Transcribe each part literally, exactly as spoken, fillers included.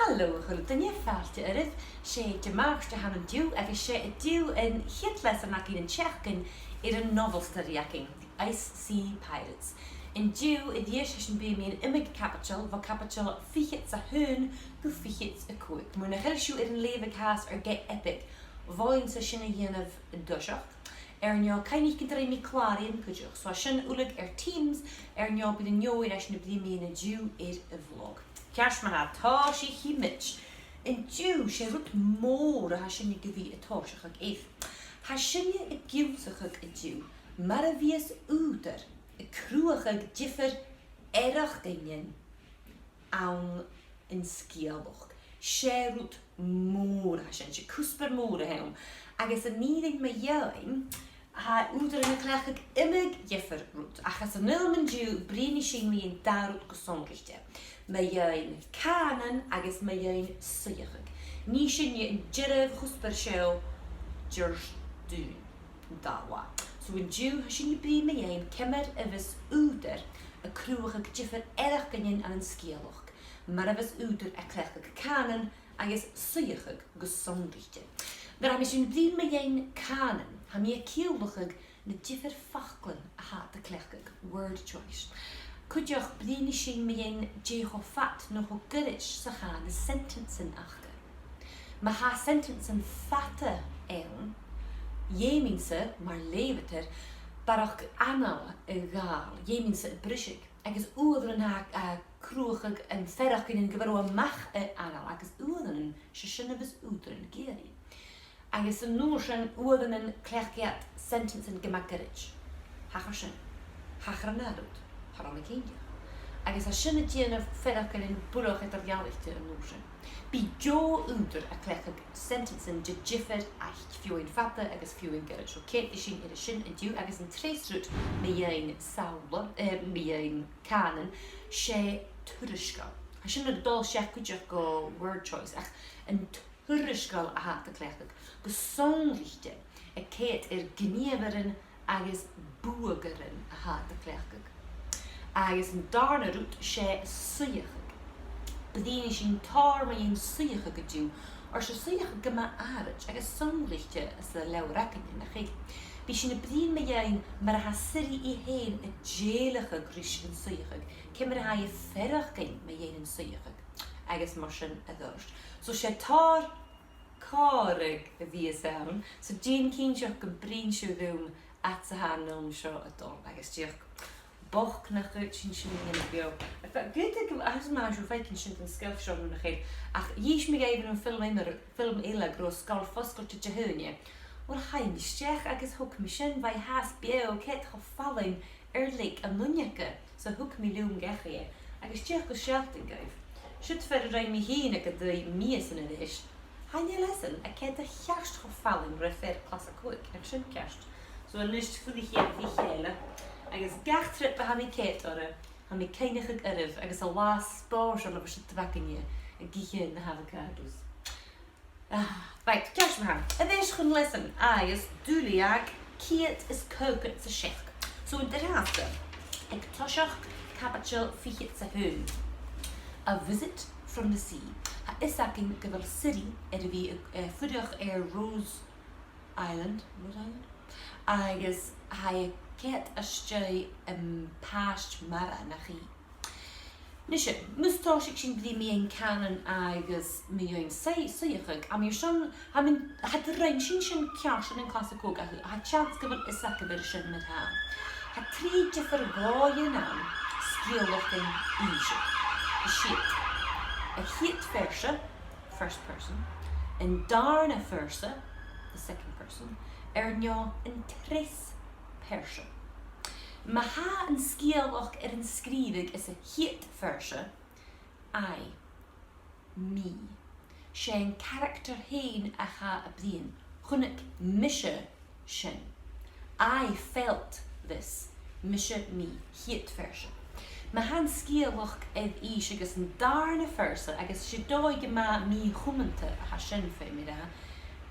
Halò a h-uile duine, fàilte oirbh. 'S e Dimàirt a th' ann an-diugh agus 's e an-diugh an ciad leasan againn an t-seachdain air an novel study againn, Ice Sea Pirates. An-diugh a-rithist, tha sinn a' bruidhinn mu iomadh caibideil, bho chaibideil fichead 's a h-aon gu fichead 's a còig. Mura h-eil sibh air an leughadh, tha e gu math epic, b' fheàrr dhuibh sin a dhèanamh an toiseach. Air neo, cuimhnich gun do rinn mi clàradh cuideachd. So tha sin uile air Teams, air neo, bidh an leabhar a tha sinn a' bruidhinn mu dheidhinn an-diugh air a' bhlog. Ceart ma-thà, tòisichidh mi. An-diugh, 's e rud mòr a tha sinne gu bhith a' tòiseachadh air. Tha sinne ag ionnsachadh an-diugh mar a bhios ùghdar a' cruthachadh diofar fhaireachdainnean ann an sgeulachd. 'S e rud mòr a tha sin, 's e cuspair mòr a th' ann. Agus an fhìrinn mu dheidhinn, tha ùghdaran a' cleachdadh iomadh diofar rud, ach anns an fhilm an-diugh, bruidhnidh sinn mu dheidhinn dà rud gu sònraichte. Mu dheidhinn cànan agus mu dheidhinn suidheachadh. Nì sinne an dearbh chuspair seo, dearbh dùn. Dà latha. So an-diugh, tha sinn a' bruidhinn mu dheidhinn ciamar a bhios ùghdar a' cruthachadh diofar fhaireachdainnean ann an sgeulachd, mar a bhios ùghdar a' cleachdadh cànan agus suidheachadh gu sònraichte. Nuair a tha sinn a' bruidhinn mu dheidhinn cànan, tha mi a' ciallachadh na diofar fhaclan a tha iad a' cleachdadh, word choice. Cuideachd, bruidhnidh sinn mu dheidhinn dè cho fada no cho goirid 's a tha na sentences aca. Ma tha sentences fada ann, dh'fheumainn-sa, mar leughadair, barrachd anail a ghabhail, dh'fheumainn-sa a bhriseadh, agus uaireannan tha, a' cruthachadh an fhaireachdainn gu bheil thu a-mach à anail, agus uaireannan 's e sin a bhios ùghdaran ag iarraidh. Agus an uair sin, uaireannan cleachdaidh iad sentences gu math goirid. Thachair sin. Thachair an ath rud. Cha robh mi cinnteach. Agus tha sin a' dèanamh faireachdainnean buileach eadar-dhealaichte an uair sin. Bidh deagh ùghdar a' cleachdadh sentences de dhiofar àite, feadhainn fada agus feadhainn goirid. So, ceadaidh sinn air a sin an-diugh agus an treas rud mu dheidhinn samhla, eh, mu dheidhinn cànan, 's e tuairisgeul. Tha sin a' dol seach cuideachd gu word choice, ach an tuairisgeul a tha iad a' cleachdadh, gu sònraichte a' coimhead air gnìomhairean agus buadhairean a tha iad a' cleachdadh. Agus an dàrna rud, 's e suidheachadh. Bruidhnidh sinn tòrr mu dheidhinn suidheachadh an-diugh, oir 's e suidheachadh gu math àraid agus sònraichte anns an leabhar againne, nach eil? Bidh sinn a' bruidhinn mu dheidhinn mar a tha Siri i fhèin a' dèiligeadh ris an suidheachadh, ciamar a tha i a' faireachdainn mu dheidhinn an suidheachadh, agus mar sin air adhart. So 's e tòrr còmhradh a bhios ann, so dèan cinnteach gum bruidhinn sibh rium fhad 's a tha an fhilm seo a' dol, agus dìreach bochd nach urrainn dhuinn sin a dhèanamh beò. Ach bha, ged a, agus ma tha sibh a' faicinn sin den sgeilp seo, no nach eil, ach dh'inns mi dhuibh air am film eile, film eile gun robh sgoil fosgailte Dihaoine. Uill, chaidh mi a-steach agus thog mi sin, bha i fhathast beò, ceart cho fallain air leth an uinneige, so thug mi leam dhachaigh e, agus dìreach gu sealltainn dhuibh. Siud fear a rinn mi fhìn aig an dòigh mìosan air ais. Chan eil fhios agam a' cheart cho fallain ri fear clas a còig, nach eil sin ceart? So a-nis, fuirich iad ri chèile, agus gach trip a tha mi ceart orra, tha mi a' cuimhneachadh oirbh agus an latha spòrsail a bha siud againne ag ithe na h-avocados. Ah, right, ceart ma-thà. A-rithist chun leasan agus duilleag ceud is caogad 's a seachd. So an-dràsta, aig toiseach caibideil fichead 's a h-aon. A visit from the sea. Tha fios againn gu bheil Siri air a bhith, eh, a' fuireach air Rose Island, Rose Island? Agus tha i a' coimhead às dèidh, em, pàiste-mara, nach eil? Nise, mus tòisich sinn bruidhinn mu dheidhinn cànan agus mu dheidhinn sui-, suidheachadh, tha mi airson, tha mi, cha do rinn sinn sin ceart ann an clas a còig, ach tha teans gu bheil fhios agaibh air sin mar-thà. Tha trì diofar dhòighean ann sgeulachdan innse. Is iad a' chiad phearsa, first person, an dàrna pearsa, the second person, air neo an treas pearsa. Ma tha an sgeulachd air an sgrìobhadh anns a' chiad phearsa, I, mi, 's e an caractar fhèin a tha a' bruidhinn. Chunnaic mise sin. I felt this. Mise, mi, chiad phearsa. Ma tha an sgeulachd air innse anns an dàrna pearsa, agus 's e dòigh gu math mì-chumanta a tha sin, feumaidh mi ràdh,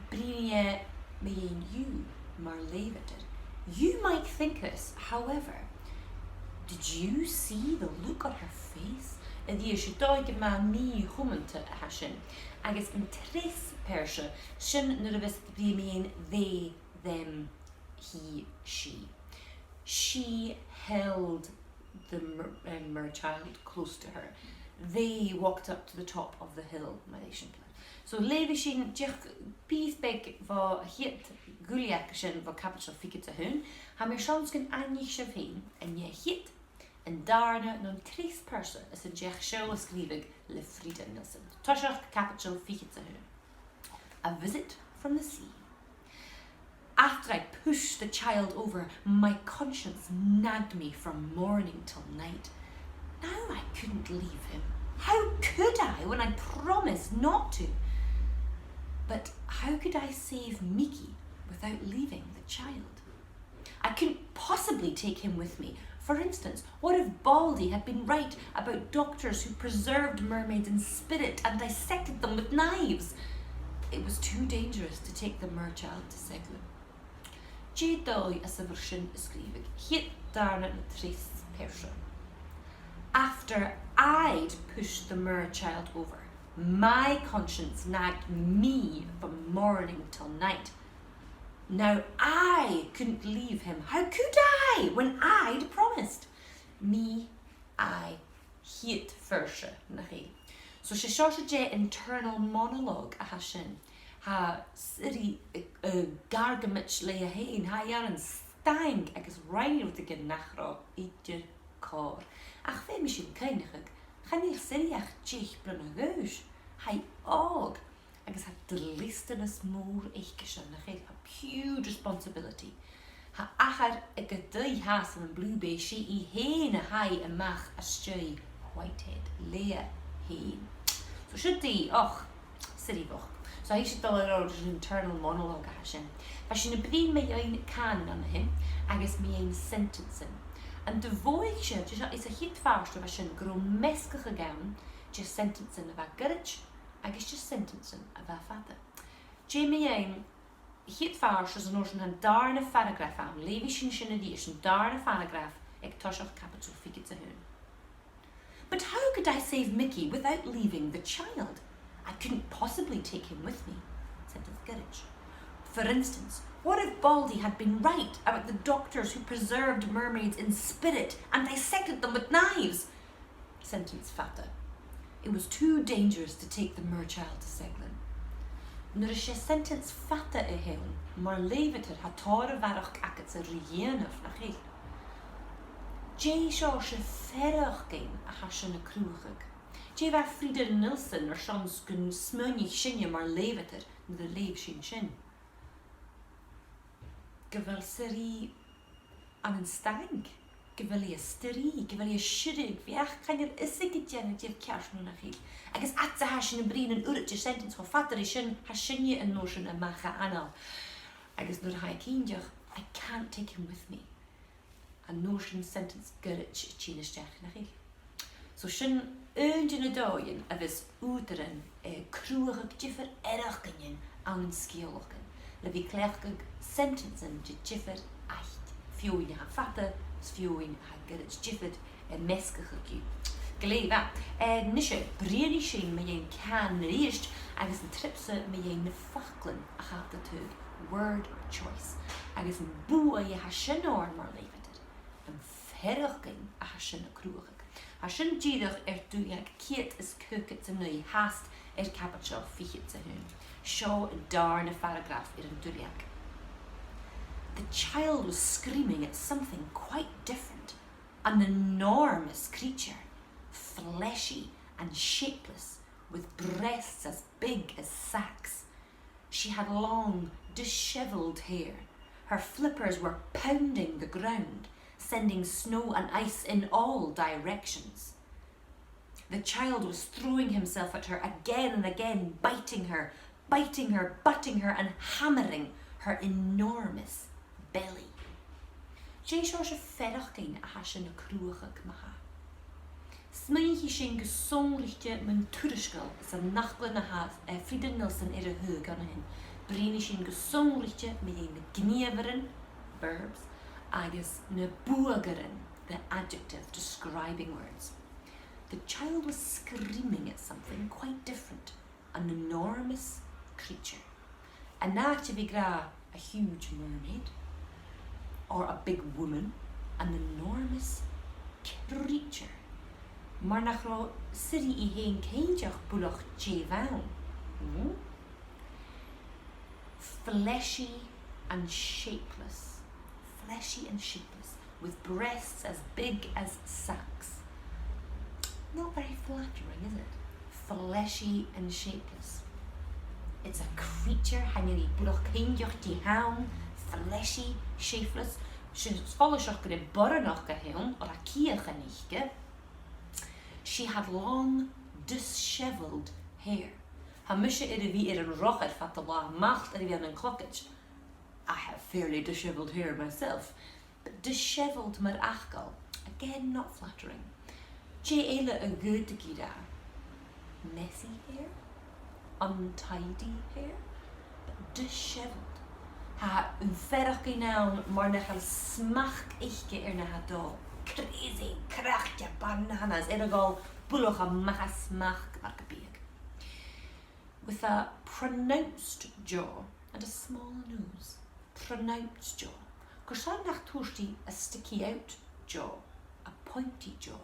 bruidhnidh e mu dheidhinn you mar leughadair. You might think this, however, did you see the look on her face? A-rithist, 's e dòigh gu math mì-chumanta a tha sin. Agus an treas pearsa, sin nuair a bhios tu a' bruidhinn mu dheidhinn they, them, he, she. She held the mer, um, mer child close to her. They walked up to the top of the hill, mar eisimpleir. So leughaidh sinn dìreach pìos beag bho a' chiad dhuilleag sin bho caibideil fichead 's a h-aon. Tha mi airson 's gun aithnich sibh fhèin an e a' chiad, an dàrna no an treas pearsa as an deach seo a sgrìobhadh le Frida Nilsson. Toiseach caibideil fichead 's a h-aon. A visit from the sea. After I pushed the child over, my conscience nagged me from morning till night. Now I couldn't leave him. How could I, when I promised not to? But how could I save Miki without leaving the child? I couldn't possibly take him with me. For instance, what if Baldy had been right about doctors who preserved mermaids in spirit and dissected them with knives? It was too dangerous to take the mer child to Seglin. Dè an dòigh as a bheil sin a sgrìobhadh? A' chiad, dàrna no an treas pearsa. After I'd pushed the mer child over, my conscience nagged me from morning till night. Now I couldn't leave him. How could I, when I'd promised? Me, I, a' chiad phearsa, nach e? So 's e seòrsa de internal monologue a tha sin. Tha Siri, eh, eh, ag argamaid leatha fhèin, tha i ann an staing agus rinn i rudeigin nach robh idir còir. Ach feumaidh sinn cuimhneachadh, chan eil Siri ach deich bliadhna a dh'aois. Tha i òg. Agus tha dleastanas mòr aice-se, nach eil, tha huge responsibility. Tha athair aig an taigh-sàs ann am Blue Bay, 's e i fhèin a tha a-mach às dèidh Whitehead leatha fhèin. So siud i, och, Siri bhochd. So tha i a' dol air adhart leis an internal monologue a tha sin. Bha sinn a' bruidhinn mu dheidhinn cànan an sin, agus mu dheidhinn sentencean. An do mhothaich sibh, 's e, 's e a' chiad phàirt a bha sin, gun robh measgachadh ann de sentencean a bha goirid, agus de sentencean a bha fada. Dè mu dheidhinn a' chiad phàirt, 's an uair sin an dàrna paragraph ann, leughaidh sinn sin a-rithist, an dàrna paragraph aig toiseach caibideil fichead 's a h-aon. But how could I save Mickey without leaving the child? I couldn't possibly take him with me. Sentence goirid. For instance, what if Baldy had been right about the doctors who preserved mermaids in spirit and dissected them with knives? Sentence fada. It was too dangerous to take the mer child to Seglin. Nuair a 's e sentence fada a th' ann, mar leughadair, tha tòrr a bharrachd agadsa ri dhèanamh, nach eil? Dè seòrsa faireachdainn a tha sin a' cruthachadh? Dè bha Frida Nilsson airson 's gun smaoinich sinne mar leughadair nuair a leugh sinn sin? Gu bheil Siri ann an staing, gu bheil i a' strì, gu bheil i a' sireadh, bidh e a' cur fios aig an duine dè tha ceart no nach eil. Agus fhad 's a tha sinn a' bruidhinn an uiread de sentence cho fada ri sin, tha sinne an uair sin a-mach à anail. Agus nuair a tha i cinnteach, "I can't take him with me," an uair sin sentence goirid a' tighinn a-steach, nach eil? So sin aon de na dòighean a bhios ùghdaran, eh, a' cruthachadh diofar fhaireachdainnean ann an sgeulachdan, le bhith a' cleachdadh sentencean de dhiofar aitean, feadhainn a tha fada is feadhainn a tha goirid, diofar, eh, measgachadh dhiubh. Glè mhath. Eh, a-nise, bruidhnidh sinn mu dheidhinn cànan a-rithist agus an trip-sa mu dheidhinn na faclan a chaidh a thaghadh, word choice, agus am buaidh a tha sin oirnn mar leughadair, am faireachdainn a tha sin a' cruthachadh. Tha sin dìreach air duilleag ceud is caogad 's a naoi, fhathast air caibideil fichead 's a h-aon. Seo an dàrna pharagraf air an duilleag. The child was screaming at something quite different, an enormous creature, fleshy and shapeless, with breasts as big as sacks. She had long, dishevelled hair. Her flippers were pounding the ground, sending snow and ice in all directions. The child was throwing himself at her again and again, biting her, biting her, butting her, and hammering her enormous belly. Dè seòrsa faireachdainn a tha sin a' cruthachadh ma-thà? Smaoinichidh sinn gu sònraichte mun tuairisgeul is an fhaclan a tha, eh, Frida Nilsson air a thaghadh an sin. Bruidhnidh sinn gu sònraichte mu dheidhinn na gnìomhairean, verbs, agus na buadhairean, the adjective describing words. The child was screaming at something quite different, an enormous creature. An àite a bhith ag ràdh a huge mermaid, or a big woman, an enormous creature. Mar nach robh Siri i fhèin cinnteach buileach dè bh' ann. Hmm? Fleshy and shapeless. Fleshy and shapeless, with breasts as big as sacks. Not very flattering, is it? Fleshy and shapeless. It's a creature, chan eil i buileach cinnteach dè th' ann, fleshy, shapeless. 'S e follaiseach gur e boireannach a th' ann, oir tha ciathan aice. She had long, dishevelled hair. Tha mise air a bhith air an rothar fad an latha, malt air a bhith ann an clogaid. I have fairly dishevelled hair myself. But dishevelled mar fhacal, again, not flattering. Dè eile a dh'fhaodadh i ràdh? Messy hair? Untidy hair? But dishevelled. Tha am faireachdainn ann mar nach eil smachd aice air na tha dol. Crazy, craicte, bananas, air a dhol buileach a-mach à smachd mar gum biodh. With a pronounced jaw and a small nose. Pronounced jaw. Carson nach tuirt i a sticky out jaw, a pointy jaw,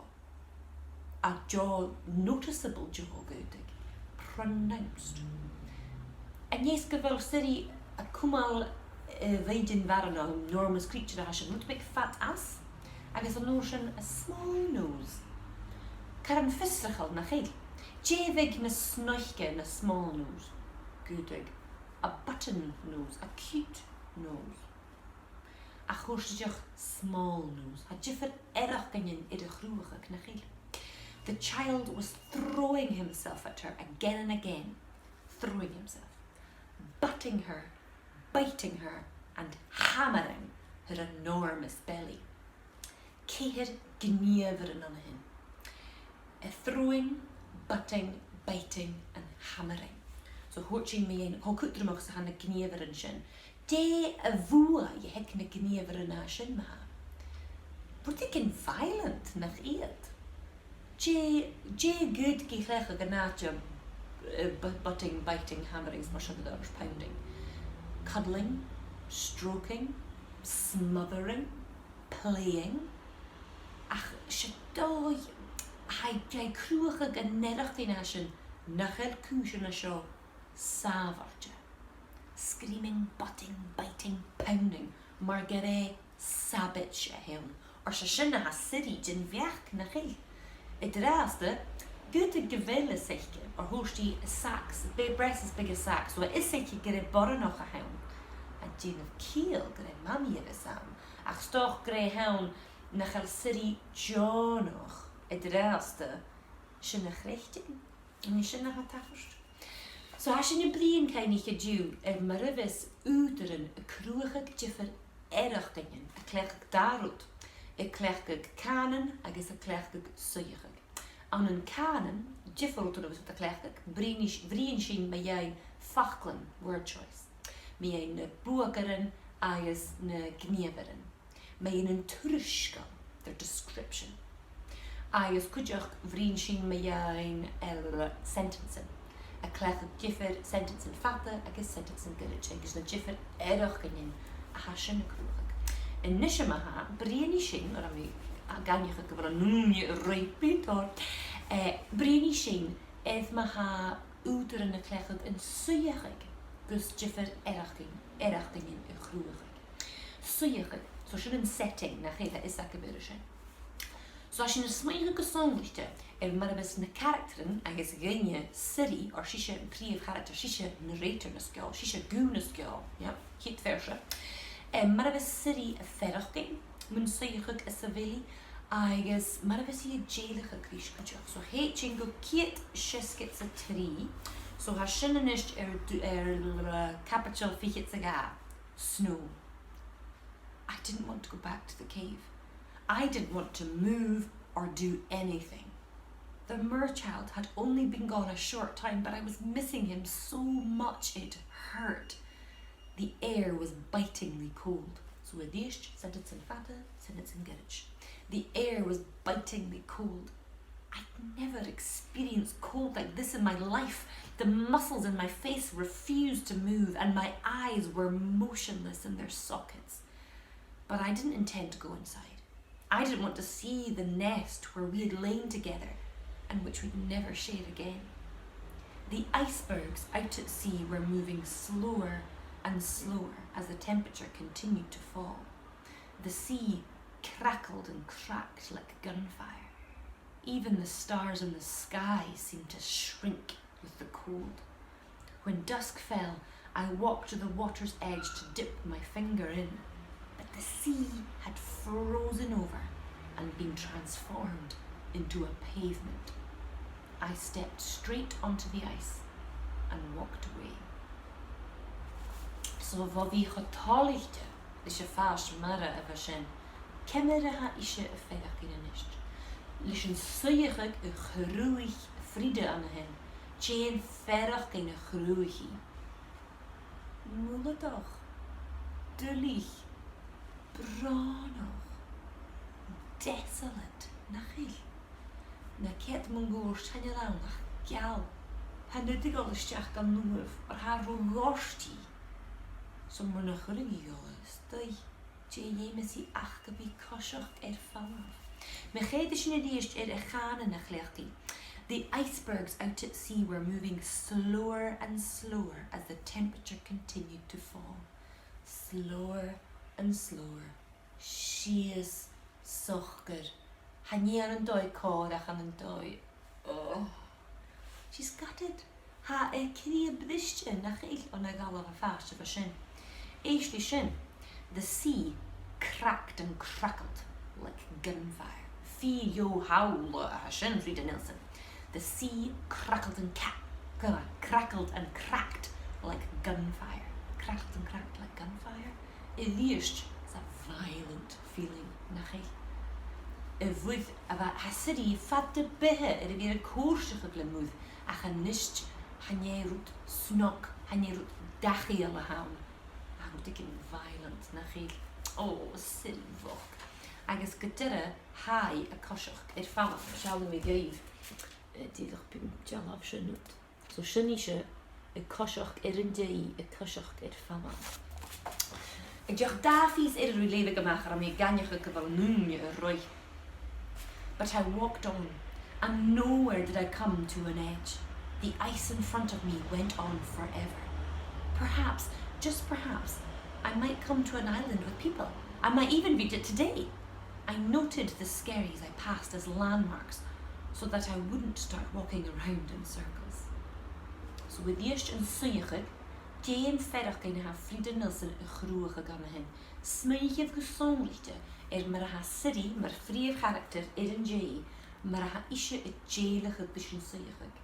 a jaw, noticeable jaw, gu dearbh. Pronounced. An e 's gu bheil Siri a' cumail, eh, a' mhaighdeann-mhara no enormous creature a tha sin rud beag fad às, agus an uair sin a small nose. Caran fiosrachail, nach eil? Dè bhiodh na snoiche na small nose? Gu dearbh. A button nose, a cute nose. Ach thuirt i dìreach small nose. Tha diofar fhaireachdainnean air a chruthachadh, nach eil? The child was throwing himself at her again and again. Throwing himself. Butting her, biting her, and hammering her enormous belly. Ceithir gnìomhairean ann a shin. A throwing, butting, biting and hammering. So thuirt sinn mu dheidhinn cho cudromach 's a tha na gnìomhairean sin. Dè a' bhuaidh a th' aig na gnìomhairean a tha sin, ma-thà? Rudeigin violent, nach iad? Dè, dè dh'fhaodadh i a chleachdadh an àite, eh, bu-, butting, biting, hammering, 's mar sin air adhart, pounding? Cuddling, stroking, smothering, playing. Ach 's e dòigh, tha i, tha i a' cruthachadh an fhaireachdainn a tha sin nach eil cùisean an seo sàbhailte. Screaming, butting, biting, pounding, mar gur e sabaid a th' ann. Oir 's e sin a tha Siri den bheachd, nach eil? An-dràsta, gu dearbh, gu bheil fhios aice, oir thuirt i sacks, big breasts as big as sacks, so tha fhios aice gur e boireannach a th' ann. A' dèanamh ciall gur e mamaidh a bhios ann, ach 's dòcha gur e a th' ann nach eil Siri deònach an-dràsta sin a chreidsinn. An e sin a tha tachairt? So tha sinn a' bruidhinn cuideachd an-diugh air mar a bhios ùghdaran a' cruthachadh diofar fhaireachdainnean, a' cleachdadh dà rud, a' cleachdadh cànan agus a' cleachdadh suidheachadh. Ann an cànan, diofar rudan a bhios iad a' cleachdadh, bruidhinn s-, bruidhinn sinn mu dheidhinn faclan, word choice, mu dheidhinn na buadhairean agus na gnìomhairean. Mu dheidhinn an tuairisgeul, their description. Agus cuideachd bhruidhinn sinn mu dheidhinn, eh, sentencing. A' cleachdadh diofar sentencing fada agus sentencing goirid, agus na diofar fhaireachdainnean a tha sin a' cruthachadh. A-nis ma-thà, bruidhnidh sinn, oir tha mi ag aithneachadh gu bheil an ùine a' ruith beò, eh, bruidhnidh sinn air ma tha ùghdaran a' cleachdadh an suidheachadh gus diofar fhaireachdainn-, fhaireachdainnean a chruthachadh. Suidheachadh, so sin an setting, nach e, tha fhios agaibh air sin. So tha sinn a' smaoineachadh gu sònraichte air mar a bhios na caractaran agus dhuine Siri, oir 's ise am prìomh charactar, 's ise an narrator na sgeòil, 's ise guth na sgeòil, yeah, a' chiad phearsa. Em, mar a bhios Siri a' faireachdainn mun suidheachadh is a bheil i, agus mar a bhios i a' dèiligeadh ris cuideachd. So thèid sinn gu ceud seasgad 's a trì, so tha sin a-nis air d-, air, uh, caibideil fichead 's a dhà. Snow. I didn't want to go back to the cave. I didn't want to move or do anything. The merchild had only been gone a short time, but I was missing him so much it hurt. The air was bitingly cold. So a-rithist, sentencing fada, sentencing goirid. The air was bitingly cold. I'd never experienced cold like this in my life. The muscles in my face refused to move, and my eyes were motionless in their sockets. But I didn't intend to go inside. I didn't want to see the nest where we had lain together and which we'd never share again. The icebergs out at sea were moving slower and slower as the temperature continued to fall. The sea crackled and cracked like gunfire. Even the stars in the sky seemed to shrink with the cold. When dusk fell, I walked to the water's edge to dip my finger in, but the sea had frozen over and been transformed into a pavement. I stepped straight onto the ice and walked away. So bha i cho toilichte leis a' phàiste-mara a bha sin, ciamar a tha ise a' faireachdainn a-nis? Leis an suidheachadh a chruthaich Frida an sin, dè an fhaireachdainn a chruthaich i? Muladach, duilich, brònach, desolate, nach eil? Na ceud mun cuairt, chan eil ann ach geal. Chan fhaod i a dhol a-steach dhan uamh, oir tha e ro ghort dhi. So mura cuireadh i dheth a-staigh, dè dh'fheumas i ach a bhith a' coiseachd air falbh? Ma thèid sinn a-rithist air a' chànan a chleachd i. The icebergs out at sea were moving slower and slower as the temperature continued to fall. Slower and slower. Sìos socair. Chan eil an dòigh còir ach an dòigh. Oh. She's gutted. Tha i crìoch-briste, nach eil, on a dh'fhalbh a' phàiste a bha sin. Èist ri sin. The sea cracked and crackled like gunfire. Fìor dheagh howl a tha sin, Frida Nilsson. The sea crackled and ca-, ca-, crackled and cracked like gunfire. Crackled and cracked like gunfire. A-rithist, it's a violent feeling, nach eil? A' mhuir a bha, tha Siri fada beatha air a bhith air a cùrsachadh le muir, ach a-nis, chan e rud snog, chan e rud dachaigheil a th' ann, ach rud aig an violent, nach eil? Ò, Siri bhochd. Agus gu dearbh, tha i a' coiseachd air falbh, seallaidh mi dhuibh, eh, dìreach bidh mi a' dealbh sin ud. So sin ise a' coiseachd air an dèidh, a' coiseachd air falbh. An deach dà phìos air a leughadh a-mach, oir tha mi ag aithneachadh gu bheil an ùine air ruith. But I walked on, and nowhere did I come to an edge. The ice in front of me went on forever. Perhaps, just perhaps, I might come to an island with people. I might even reach it today. I noted the skerries I passed as landmarks so that I wouldn't start walking around in circles. So a-rithist an suidheachadh, dè am faireachdainn a tha Frida Nilsson a' cruthachadh an sin? Smaoinichibh gu sònraichte air mar a tha Siri, mar phrìomh charactar air an dèidh, mar a tha ise a' dèiligeadh ris an suidheachadh.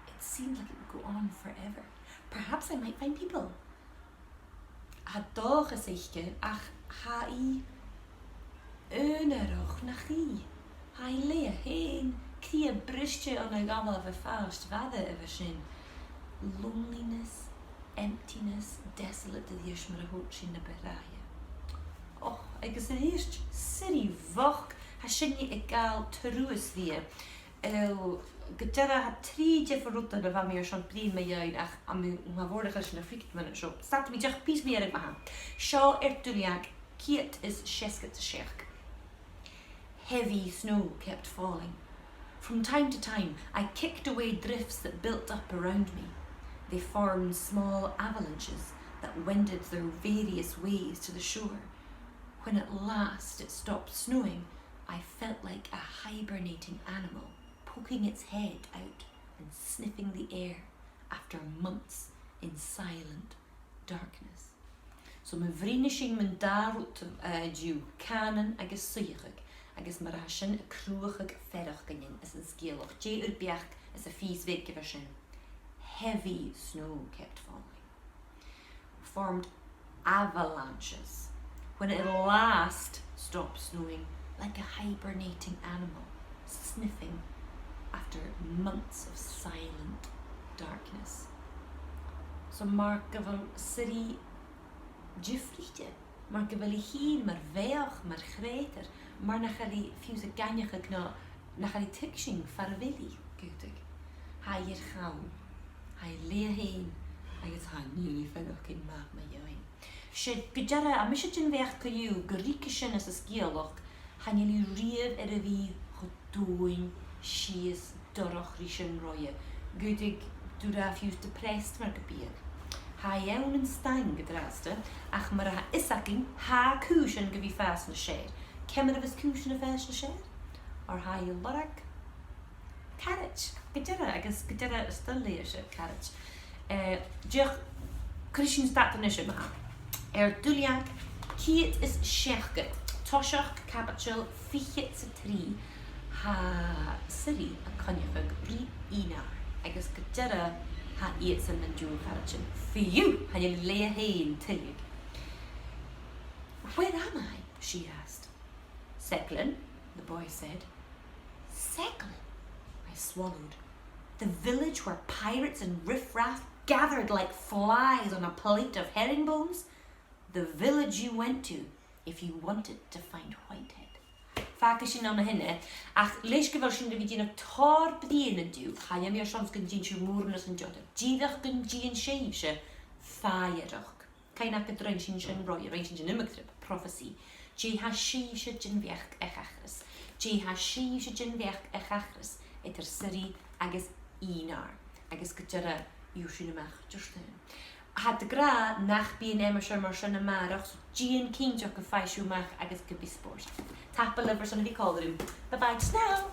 It seemed like it would go on forever. Perhaps I might find people. Tha dòchas aice, ach tha i aonarach, nach eil? Tha i leatha fhèin, crìoch-briste on a dh'fhalbh a' phàiste-mhara a bha sin. Loneliness, emptiness, desolate, a-rithist mar a thuirt sinn na bu tràithe. Och, agus a-rithist, Siri bhochd, tha sinne a' gabhail truas rithe. Ò, gu dearbh, tha trì diofar rudan a bha mi airson bruidhinn mu dheidhinn, ach tha mi, tha mi a' mòrachadh airson na fichead mionaid seo. Stad mi dìreach pìos mu dheireadh ma-thà. Seo air duilleag ceud is seasgad 's a seachd. Heavy snow kept falling. From time to time, I kicked away drifts that built up around me. They formed small avalanches that wended their various ways to the shore. When at last it stopped snowing, I felt like a hibernating animal poking its head out and sniffing the air after months in silent darkness. So ma bhruidhneas sinn mun dà rud, eh, an-diugh, cànan agus suidheachadh, agus mar a tha sin a' cruthachadh faireachdainnean anns an sgeulachd, dè ur beachd air a' phìos bheag a bha sin? Heavy snow kept falling. Formed avalanches. When it last stopped snowing, like a hibernating animal, sniffing after months of silent darkness. So mar gu bheil Siri diofraichte, Mar gu bheil i fhèin mar bheathach, mar chreutair, mar nach eil i fiù 's ag aithneachadh no nach eil i a' tuigsinn far a bheil i, 's dòcha. Tha i air chall, tha i leatha fhèin, agus chan eil i a' faireachdainn math mu dheidhinn. 'S e gu dearbh, tha mise den bheachd co-dhiù gu ruige sin anns an sgeulachd, chan eil i riamh air a bhith cho domhainn sìos dorch ris an roimhe. 'S dòcha gun robh i fiù 's depressed mar gum biodh. Tha i ann an staing an-dràsta, ach mar a tha fios againn, tha cùisean gu bhith a' fàs nas fheàrr. Ciamar a bhios cùisean a' fàs nas fheàrr? Oir tha i a' lorg caraid, gu dearbh, agus gu dearbh is toil leatha caraid. Eh, dìreach, cuiridh sinn stad a-nis, ma-thà. Air duilleag ceud is seachdad, toiseach caibideil fichead 's a trì, tha Siri a' coinneachadh ri Einar, agus gu dearbh tha iadsan nan deagh charaidean. Fiù, chan eil i leatha fhèin tuilleadh. "Where am I?" she asked. "Seglin," the boy said. "Seglin?" I swallowed. "The village where pirates and riffraff gathered like flies on a plate of herring bones? The village you went to if you wanted to find Whitehead." Fàgaidh sinn ann a shin e, ach leis gu bheil sinn air a bhith a' dèanamh tòrr bruidhinn an-diugh, chan eil mi airson 's gun dèan sibh mòran às an deoch. Dìreach gun dèan sibhse fàireachd. Cuimhnich gun do rinn sinn sin roimhe, rinn sinn an iomadh triop, prophecy. Dè tha sibhse den bheachd a thachras? Dè tha sibhse den bheachd a thachras eadar Siri agus Einar, agus gu dearbh, gheibh sinn a-mach dè tha seo. Tha iad ag ràdh nach bi an aimsir mar sin a-màireach, so dèan cinnteach gum faigh sibh a-mach agus gum bi spòrs. Tapadh leibh airson a bhith còmhla rium. Bye bye just now.